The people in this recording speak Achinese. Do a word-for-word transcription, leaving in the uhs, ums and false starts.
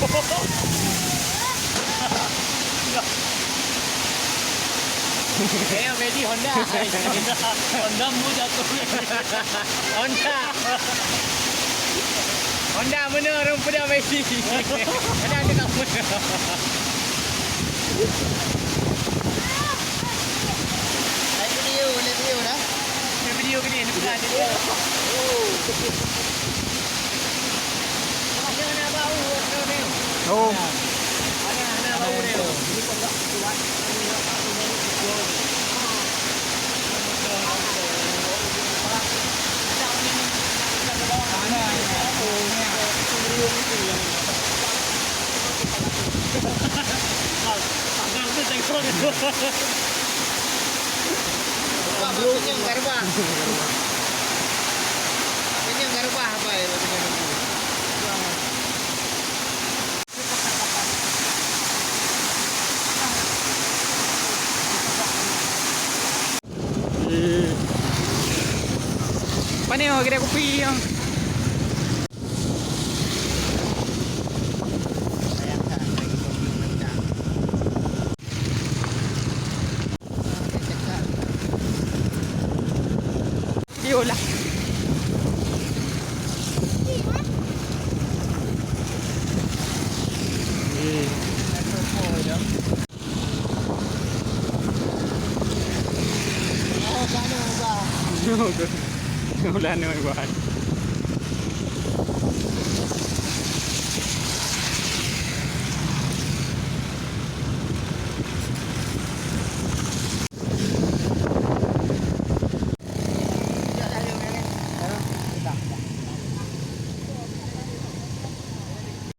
Eh, Medi Honda. Honda mu jatuh. Honda. Honda mana orang peda Medi? Ada, ada tak pernah. Hai video, boleh video dah. Ini video gini, ini bukan. Oh. Senyum garbah. Senyum garbah apa ya? Pane oh, kedai kopi yang. Video lah. Ulah neu ubah.